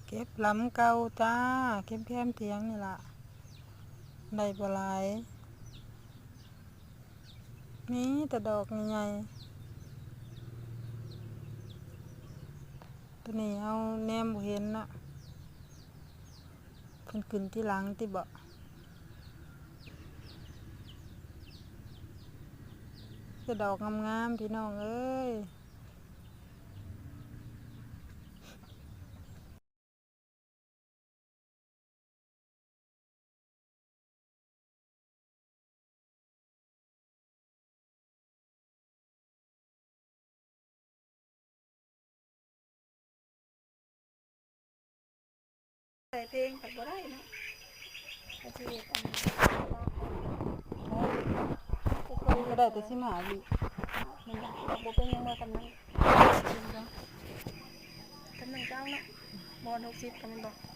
ເກັບລຳເກົ່າຈ້າ ເກັບແຄມຖຽງນີ້ລະ ໄດ້ບໍ່ຫຼາຍ ມີແຕ່ດອກໃຫຍ່ໆ ໂຕນີ້ເຮົາແນມບໍ່ເຫັນເນາະ ເພິ່ນຂຶ້ນທີຫຼັງຕິເບາະ ແຕ່ດອກງາມໆ ພີ່ນ້ອງເອີຍ. ໃສ່ເພງກໍບໍ່ໄດ້ເນາະ ກໍຊິເຮັດອັນ ກໍໄດ້ແຕ່ສິບຫ້າວິ ມັນບໍ່ເປັນຫຍັງ ບໍ່ກຳລັງ ກຳລັງເຈົ້າເນາະ ບໍ່ຮອດຫົກສິບກໍແມ່ນບໍ່?